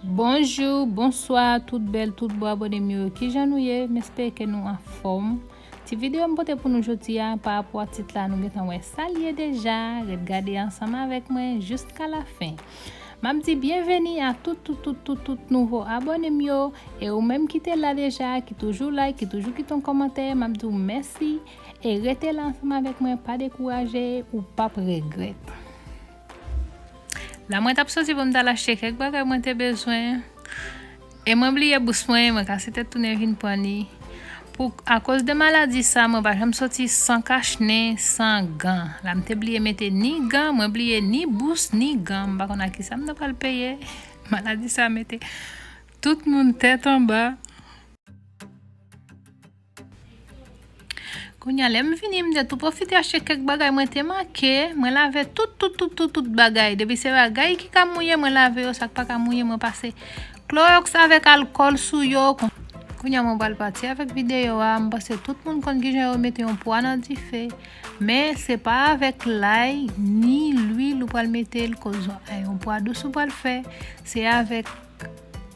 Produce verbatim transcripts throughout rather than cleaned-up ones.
Bonjou, bonswa, tout bèl, tout bon abòne m yo. Kijan nou ye? M espere ke nou anfòm. Ti videyo m pote pou nou jodi a, pa rapò a tit la, nou gentan wè sa l ye deja. Ret gade ansanm avèk mwen jiska lafen. M ap di byenveni a tout, tout, tout, tout, tout nouvo abòne m yo. E ou menm ki te la deja, ki toujou like, ki toujou kite yon kòmantè, m ap di w mèsi. E rete la ansanm avèk mwen, pa dekouraje, ou p ap regrèt. La mwen t ap soti pou m t al achte kèk bagay mwen te bezwen. E mwen bliye bous mwen, mwen kase tèt tounen vin pran li. Pou, akoz de maladi sa, mwen pa janm soti san kach nen, san gan. La m te bliye mete ni gan, mwen bliye ni bous, ni gan. M pa konn a kisa m ta pral peye. Maladi sa mete tout moun tèt anba. Kounye a, lè m vini, m te tou pwofite achte kèk bagay mwen te manke. Mwen lave tout, tout, tout, tout, tout bagay. Depi se bagay ki ka mouye, mwen lave yo. Sa k pa ka mouye, mwen pase klowòks avèk alkòl sou yo. Kon-, kounye a, mwen pral pati avèk videyo a. M panse tout moun konn kijan yo mete yon pwa nan dife. Men, se pa avèk lay, ni lwil ou pral mete l, koz yon pwa dous ou pral fè. Se avèk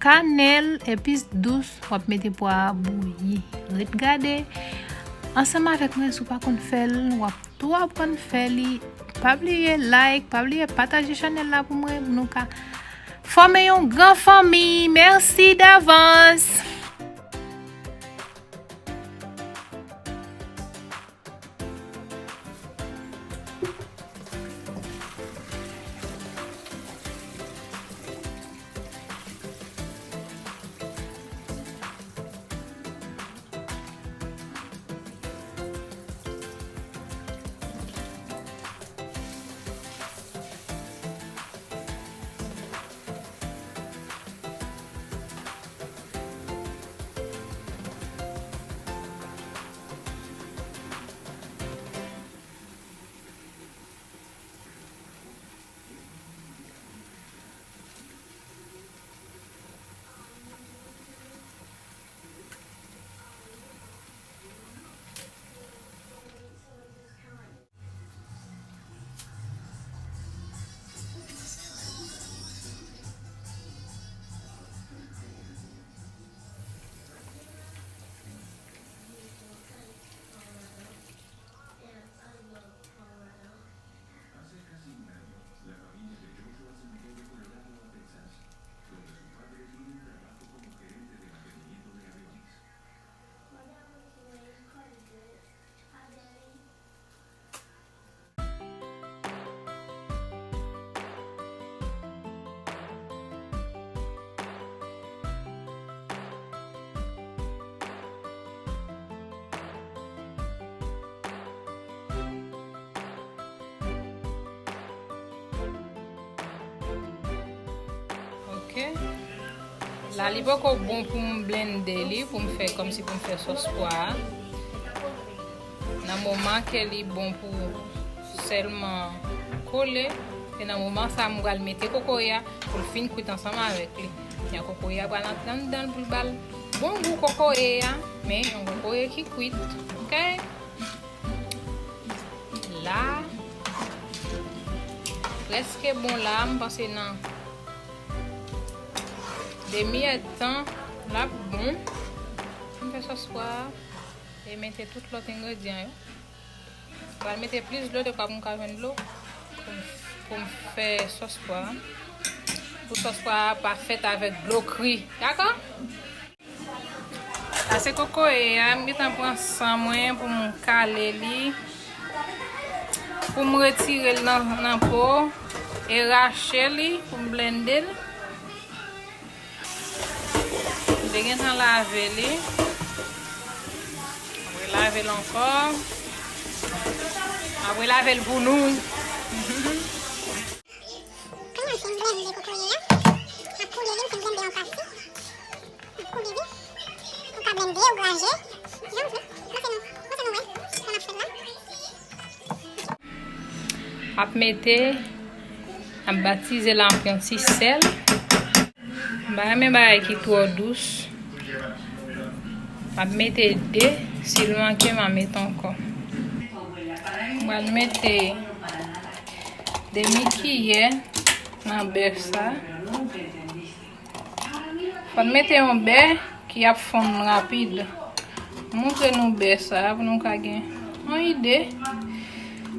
kanèl, epis dous, w ap mete pwa a bouyi. Ret gade ansanm avèk mwen, si w pa konn fè l, w ap tou aprann fè li. Pa bliye like, pa bliye pataje chanèl la pou mwen, pou nou ka fòme yon gran fanmi. Mèsi davans. Ok. La, li poko bon pou m blende li, pou m fè kòmsi pou m fè sòs pwa a. Nan moman ke li bon pou sèlman kole, se nan moman sa a m pral mete kokoye a pou l fin kwit ansanm avèk li. Kounye a kokoye a pral antre anndan l pou l ba l bon gou kokoye a, men yon kokoye ki kwit. Ok? La, prèske bon la, m panse nan demi èdtan, l ap bon. M fè sòs pwa a e mete tout lòt engredyan yo. Pral mete plis dlo, dekwa pou m ka jwenn dlo pou m, pou m fè sòs pwa a. Pou sòs pwa a pa fèt avèk dlo kri. Dakò? Sa se kokoye a, m gentan pran san mwen pou m kale li, pou m retire l nan, nan po, e rache li pou m blende l. M te gentan lave li. M relave l ankò. M ap relave l pou nou. Kounye a, m fin blende kokoye a. M ap koule li, m fin blende an pati. M ap koule li. Ou ka blende, ou graje. Jan w vle. Panse nou, panse nou wè sa n ap fè la. Ap mete, ap batize l ak yon ti sèl. M pa renmen bagay ki twò dous. M ap mete de, si l manke, m a mete ankò. M pral mete demi kiyè nan bèf sa. Mwen mete yon bè ki ap fonn rapid. Montre nou bè sa pou nou ka gen yon ide.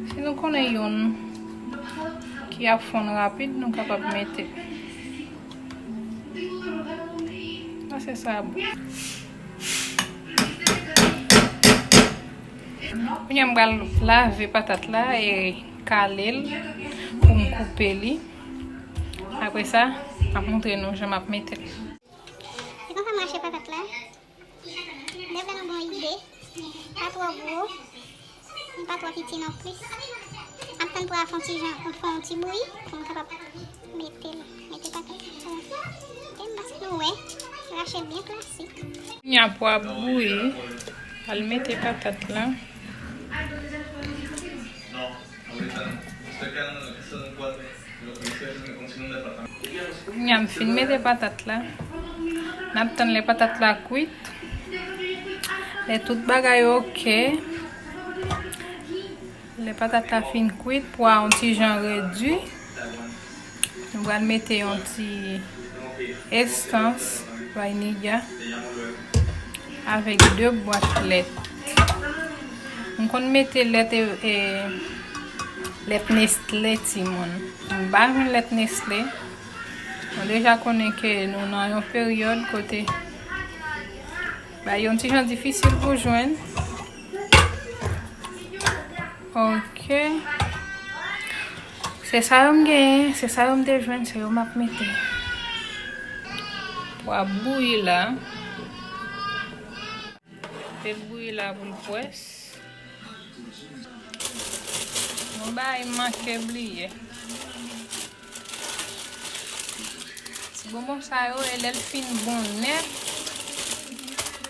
Si nou konnen youn ki ap fonn rapid, nou kapab mete. Sa se sa bon. Kounye a m pral lave patat la e kale l pou m koupe li. Apre sa, m ap montre nou jan m ap mete l. Se konsa m rache patat la. Lè vle nou gon ide, pa twò gwo, pa twò piti non plis. M ap tann pwa a fè yon ti jan, fè yon ti bouyi pou m kapab mete l, mete patat la. Mete l paske nou wè, rache l byen klasik. Kounye a pwa ap bouyi, al mete patat la. Kounye a m fin mete patat la. N ap tann lè patat la kwit. Lè tout bagay oke. Lè patat la fin kwit, pwa a yon ti jan redui. Nou pral mete yon ti estans vanilya avèk de bwat lèt. M konn mete lèt e, e lèt Nestlé timoun. M pa jwenn lèt Nestlé. Nou deja konnen ke nou nan yon peryòd kote bagay yon ti jan difisil pou jwenn. Ok. Se sa yo m genyen, se sa yo m te jwenn, se yo m ap mete. Pou ap bouyi la. Te bouyi la pou l pwès. Yon bagay m manke bliye. Ti bonbon sa yo, e lè l fin bon nèt,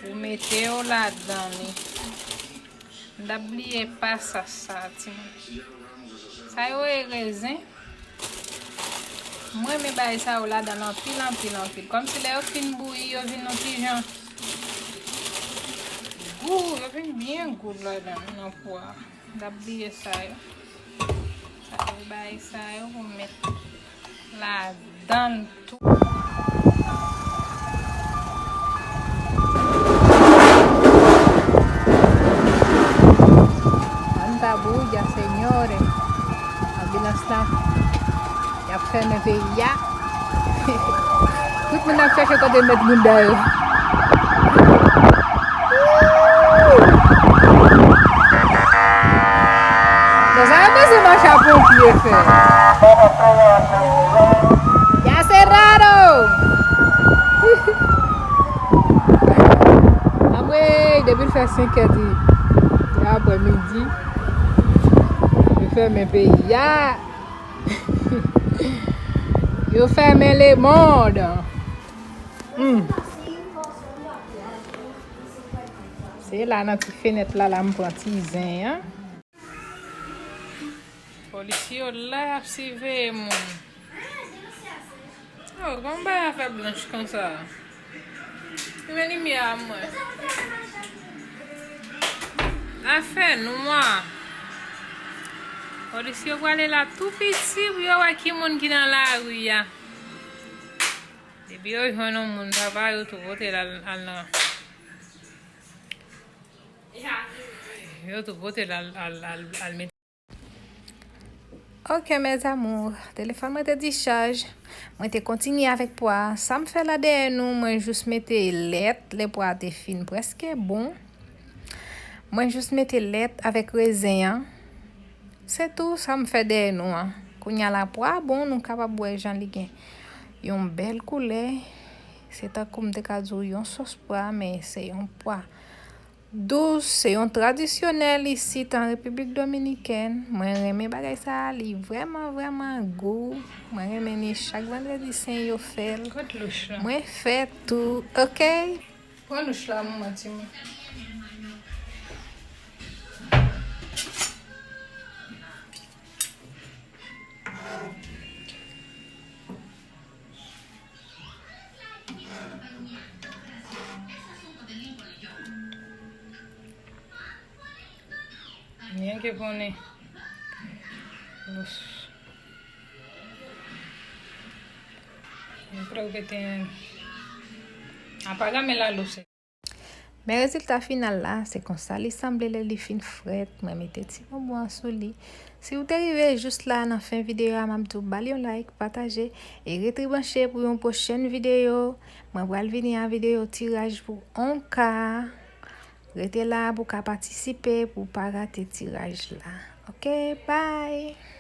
ou mete yo ladan li. M t ap bliye pasaj sa, timoun. Sa yo e rezen. Mwen renmen bagay sa yo ladan l anpil, anpil, anpil. Kòmsi lè yo fin bouyi, yo vin yon ti jan gou, yo vin byen gou ladan, nan pwa. M t ap bliye sa yo. Sa yo, bagay sa yo pou m met ladan l tou. Santa Bulla, señores. Anbilans la. Y ap fèmen peyi a. Tout moun ap chèche kote met bounda yo. Bon, sa yo bezwen mache a ponpye fè. Ya se raro. Anmwey, depi l fè senkè di aprè midi, yo fèmen peyi a. Yo fèmen lemonn. Hmm. Se la nan ti fenèt la, la m pran ti zen an. Polisye yo la, y ap siveye moun. Oh, kòman bagay a fè blanch konsa? Limen limyè a mwen. Afè nwa. Polisye yo prale la tou piti pou yo wè ki moun ki nan lari a. Depi yo jwenn yon moun, papa, yo tou pote l al, al nan. Yo tou pote l al, al, al, al mete. Ok, mes amours, telefòn mwen te dichaj. Mwen te kontinye avèk pwa a. Sa m fè la dèyè nou, mwen jis mete lèt, lè pwa a te fin prèske bon. Mwen jis mete lèt avèk rezen an. Se tou sa m fè dèyè nou an. Kounye a la pwa a bon, nou kapab wè jan li gen yon bèl koulè. Se tankou m te ka di w yon sòs pwa, men se yon pwa dous, se yon tradisyonèl isit an Repiblik Dominikèn. Mwen renmen bagay sa a, li vrèman, vrèman gou. Mwen renmen li chak vandredi sen yo fè l. Kot louch lan? Mwen fè tou, ok? Pran louch la, manman timoun. Nyen ke konnen. Uf. Mwen prè mete yon Apagame la luces. Men rezilta final la, se konsa li sanble lè li fin frèt. Mwen mete ti bonbon an sou li. Si w te rive jous la nan fen videyo a, m ap di w ba l yon like, pataje, e rete branche pou yon pwochèn videyo. Mwen pral vini a videyo tiraj pou yon ka. Rete la pou w ka patisipe, pou w pa rate tiraj la. Ok, bye!